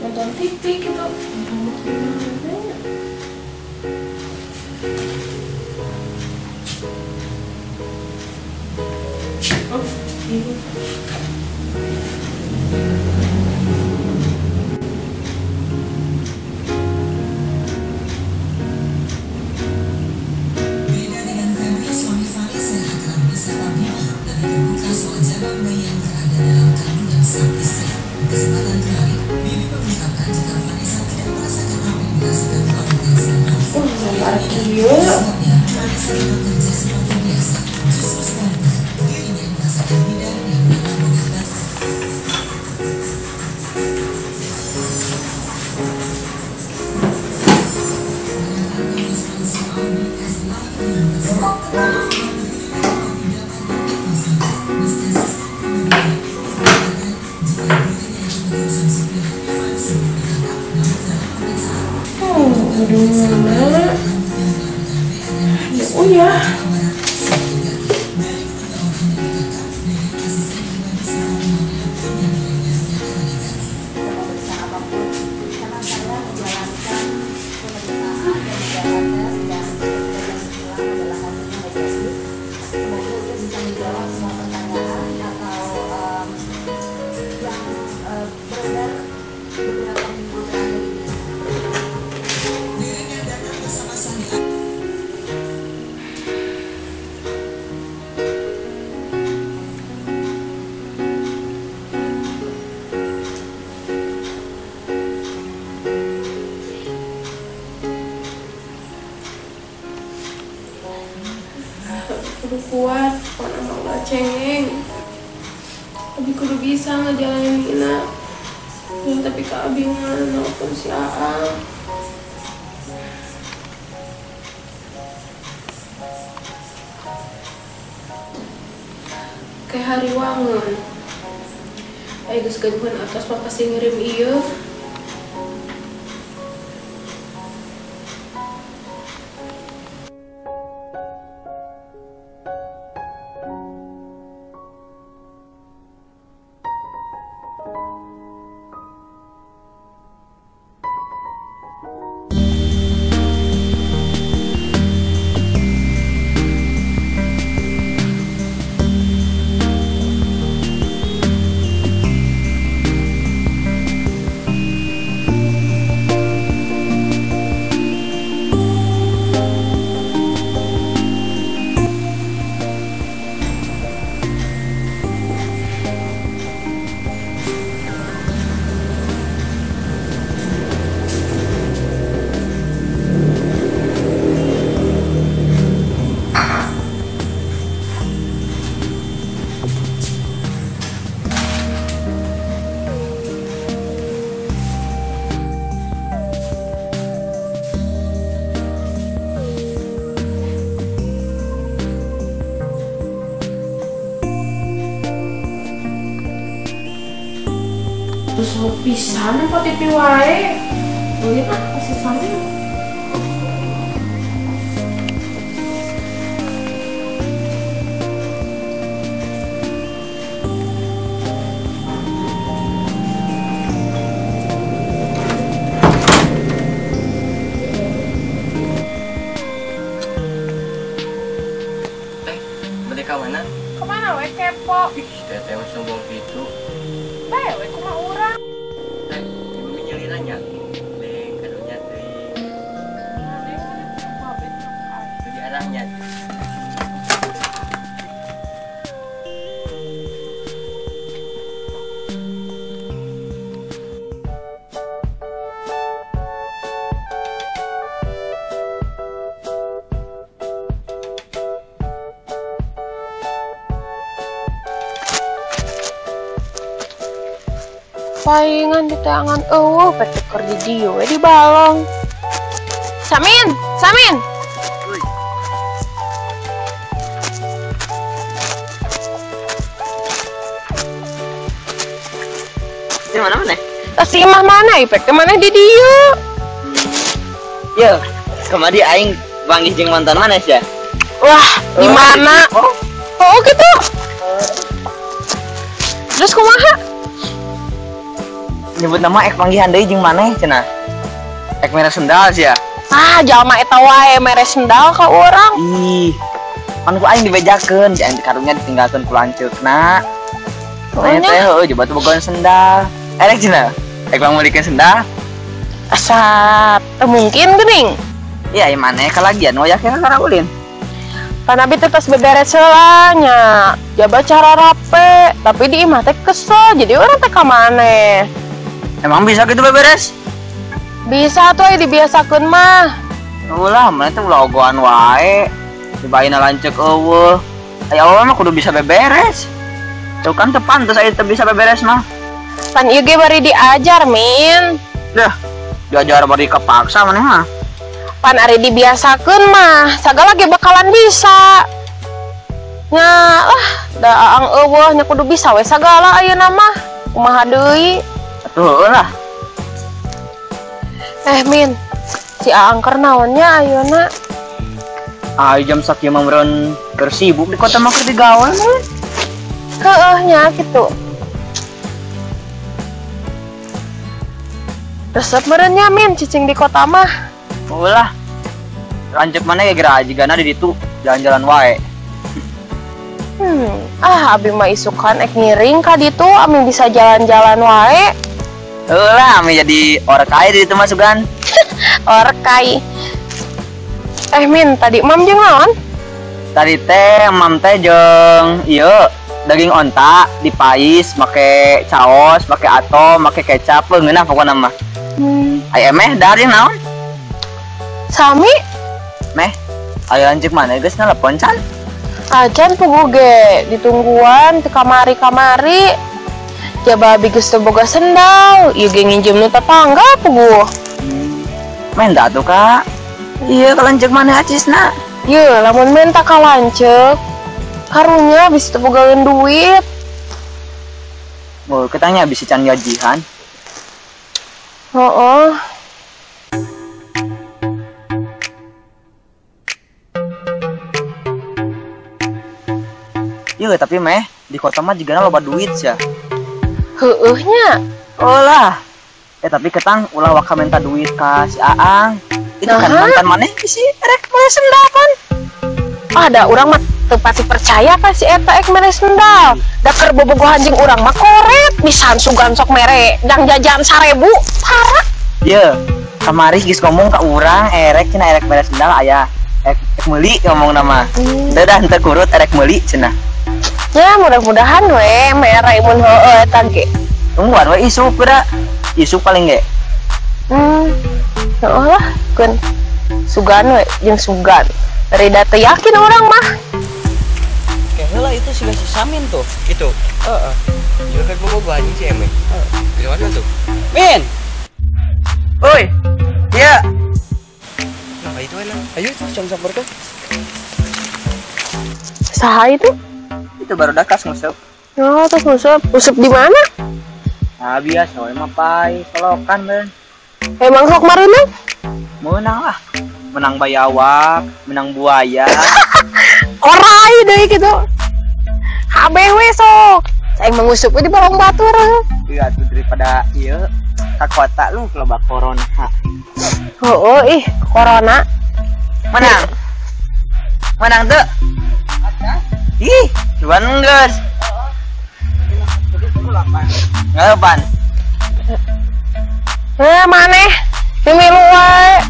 Nonton TV gitu. Oh, ini. Beda dengan Febri, suami Vanessa yang akrab disapa Bibi lebih terbuka soal jabang bayi yang berada dalam kandungan sang istri. Kesempatan kemarin, Bibi mengungkapkan jika Vanessa tidak merasakan apa yang dirasakan wanita selama ini. Sebabnya, Vanessa tetap kerja seperti biasa. Justru sebaliknya, dirinya merasakan bidan yang malah menganggap Oh ya. Kudu kuat, pokoknya mah ulah cengeng. Abi kudu bisa ngejalanin Ina. Ya, tapi ke abi nelfon si Aang. Kayak hari wangun. Ayo geus gaduhan atas mah pasti ngirim ieu. Terus pisan apa TV wae. Boleh ah kasih sana. Teh, mereka mana? Kemana we kepo? Ih, teh mah sombong gitu. Bae we kumaha urang. Teh, ibu nyeliranya. Deng kadunya teh. Di arahnya. Palingan di tangan eueuh pek keur di dieu we di balong. Samin, Samin. Di mana mana? Tas imah mana ipek teh mana di dieu? Yo, kemari aing panggih jeung mantan mana sih? Wah, di mana? Oh, gitu. Terus kumaha? Nyebut nama ek panggihan deui jeung maneh cenah. Ek mere sendal sia. Ah, jalma eta wae mere sendal ka urang. Ih. Pan ku aing dibejakeun, si aing karunya ditinggalkeun ku lanceukna. Tanya teh heueuh coba tuh bogoan sendal. Erek cenah. Ek pangmeulikeun sendal. Asa teu mungkin geuning. Iya, ieu maneh kalagian wayahna kana ulin. Pan abi teh tos beberes heula nya. Jaba cara rape, tapi di imah teh kesel, jadi urang teh ka maneh. Emang bisa gitu beberes? Bisa tuh dibiasakeun mah. Ulah, mana teh ulah ogoan wae. Dibaina lanceuk eueuh. Aya awewe mah kudu bisa beberes. Tuh kan teu pantes aya teu bisa beberes mah. Pan ieu ge bari diajar, Min. Dah, diajar bari kepaksa maneh mah. Pan ari dibiasakeun mah, sagala ge bakalan bisa. Nya lah, da aang eueuh nya kudu bisa we sagala ayeuna mah. Kumaha deui? Tuh lah. Min, si Aang keur naon nya ayeuna? Ayo jam sakieu mah meureun keur sibuk di kota mah keur digawe meureun. Heueuh nya kitu. Resep meureun nya Min cicing di kota mah. Ulah. Lanceuk mana ge geura jigana di ditu jalan-jalan wae. Ah abi mah isukan ek ngiring ka ditu ami bisa jalan-jalan wae. Ulah, ami jadi orkai di ditu masukan. Orkai. Min, tadi mam jeung naon? Tadi teh mam teh jeung ieu daging onta dipais make caos, make atom, make kecap, ngeunah pokona mah. Aya meh dahar jeung naon? Sami. Meh, ayo lanjut mana geus nelepon can? Acan puguh ge ditungguan teu kamari-kamari. Jaba abi geus teu boga sendal, ieu ge nginjem nu tetangga puguh. Menda tuh Kak. Iya kalanceuk mana acisna? Ye, lamun menta ka lanceuk, karunya bisa teu bogaeun duit. Oh, ketanya bisa can gajihan. Heeh. Iya, tapi meh di kota mah jigana loba duit sia. Heueuh nya. Oh lah. Tapi ketang ulah waka minta duit ka si Aang. Itu kan mantan maneh si rek mere sendal pan. Ah, da urang mah teu pati percaya ka si eta ek mere sendal. Da keur bobogohan jeung urang mah koret pisan sugan sok mere jang jajan 1000 parah. Ye, kamari geus ngomong ka urang erek cenah erek mere sendal aya ek meuli ngomong nama. Teu dah henteu kurut erek meuli cenah. Ya mudah-mudahan we mere mun heueuh eta ge. Tungguan we isuk geura. Isuk paling ge. Heueuh lah keun sugan we jeung sugan. Rida teu yakin urang mah. Keheula itu si Samin tuh. Itu. Heeh. Juga kan bobogohan si Eme. Heeh. Di mana tuh? Min. Oi. Iya. Nah, itu enak. Ayo tuh jam samperkeun. Saha itu? Itu baru dakas nguseup. Oh, terus nguseup. Nguseup di mana? Nah, biasa we mah pai solokan meureun. Emang sok mareunang? Meunang lah. Menang bayawak, menang buaya. Orai deui kitu. Kabeh we sok. Saing mah nguseup we di balong batur. Iya tuh daripada ieu ka kota lu loba corona. Heueuh ih, corona. Menang. Menang teu? Ih, cuman geus. Ngalepan. Maneh mimilu wae.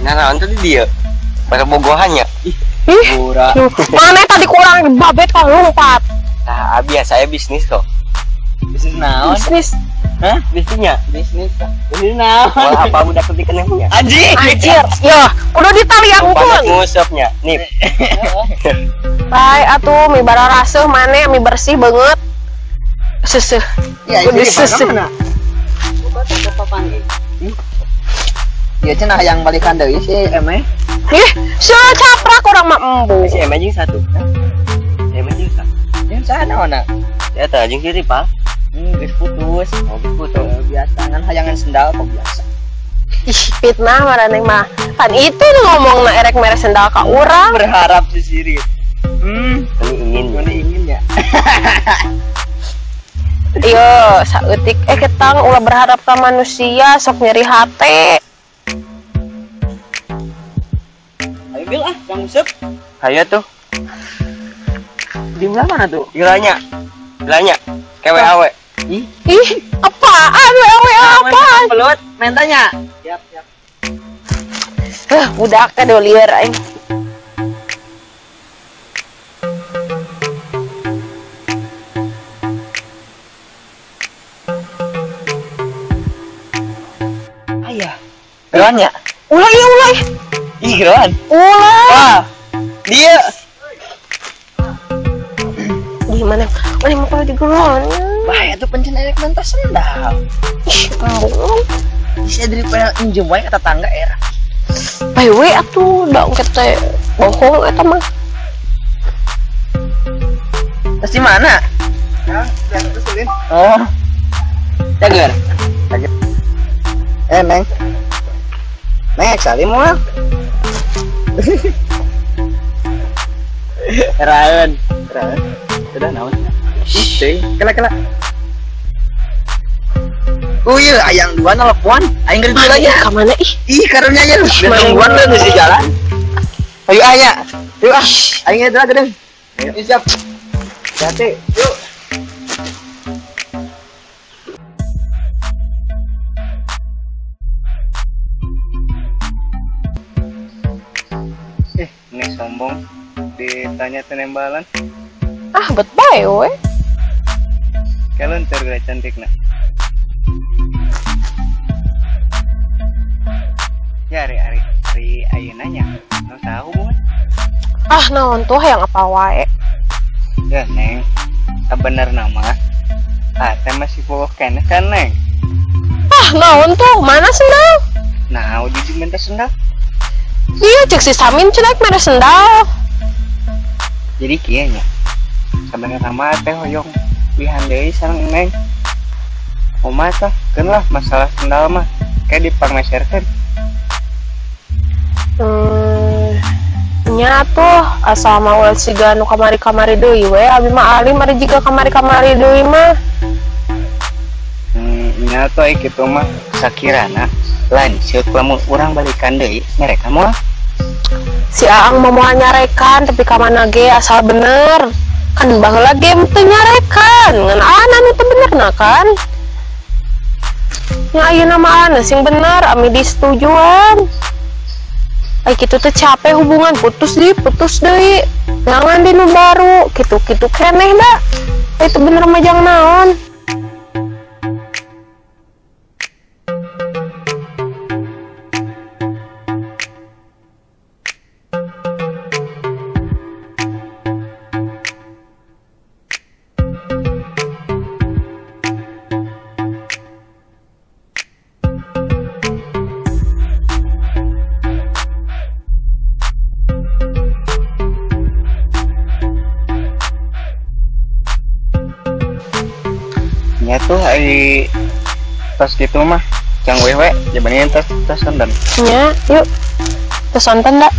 Nah, naon tadi dia? Pada bogohannya. Ih, maneh tadi kurang babet kok lompat. Nah, biasa saya bisnis kok. Bisnis naon? Bisnis. Hah? Bisnisnya? Bisnis. Bisnis naon? Wah, apa udah ketikan punya? Anjing. Anjir. Ya, udah ditaliangkeun. Ngusapnya. Nih. Bae atuh mi bararaseuh maneh mi bersih banget. Seseuh. Ya, kudu seseuh. Coba tuh papanggih. Ieu cenah hayang balikan deui si Eme. Ih, sia caprak urang mah embu. Si Eme jeung satu. Si Eme jeung satu. Jeung saha naonna? Ya tah jeung si Ripa. Geus putus. Oh, geus putus. Biasa ngan hayangan sendal kok biasa. Ih, fitnah maraneh mah. Kan itu ngomongna erek mere sendal ka urang. Berharap si Sirit. Ini ingin ya. Iya, saeutik ketang ulah berharap ka manusia sok nyeri hate. Ayo Bil ah, Kang Usep. Hayo tuh. Di mana tuh? Gilanya. Gilanya. Ke WAW. Ih, apaan WAW apaan? Pelut mentanya. Siap, siap. Budak teh lieur aing. Ayah. Geroan ya? Ulah iya ulah. Ih, geroan. Ulah. Wah. Dia. Gimana? Mana mau kalau digeroan? Bahaya tuh pencen erek mentas sendal. Ih, embung. Bisa daripada injem wae ka tetangga era. Bae we atuh da engke teh bohong eta mah. Terus di mana? Ya, terus ulin. Oh. Cager. Neng. Neng, salim moal. Raeun. Raeun. Sudah naon? Ih, kela-kela. Oh iya, ayang dua nelpon. Aing geus lagi. Ka mana ih? Ih, karunya nya. Nungguan geus di jalan. Ayo aya. Yuk ah, aing eta geudeung. Ayo siap. Hati, yuk. Ini sombong ditanya tenembalan. Ah, bet bae we. Kalon terga cantik na. Ya ari ari ayeuna nya. Nu saha hubungan? Ah, naon tuh hayang apa wae? Ya, Neng. Sabenerna mah teh masih bogoh keneh kan, Neng? Ah, naon tuh? Mana sendal? Nah, ujung minta sendal. Iya, cek si Samin cenah mere sendal. Jadi kieu nya. Sabenerna mah teh hoyong lihan deui sareng Neng. Kumaha tah? Keun lah masalah sendal mah kayak dipangmeserkeun. Nya tuh asal mah ulah siga nu kamari-kamari deui we, abi mah alim ari jiga kamari-kamari deui mah. Nya tuh ai kitu mah sakirana lanceuk lamun urang balikan deui mereka moal. Si Aang mah moal nyarekan tapi ka mana ge asal bener. Kan baheula ge teu nyarekan, ngan ana nu teu benerna kan. Nya ayeuna mah ana sing bener ami disetujuan. Ai kitu teh capek hubungan putus deui. Jangan di nu baru, kitu-kitu keneh da. Ai teu bener mah jang naon. Nya tuh ai tos gitu mah cang wewe jabanin tos tos sonten. Nya, yuk. Tos sonten da.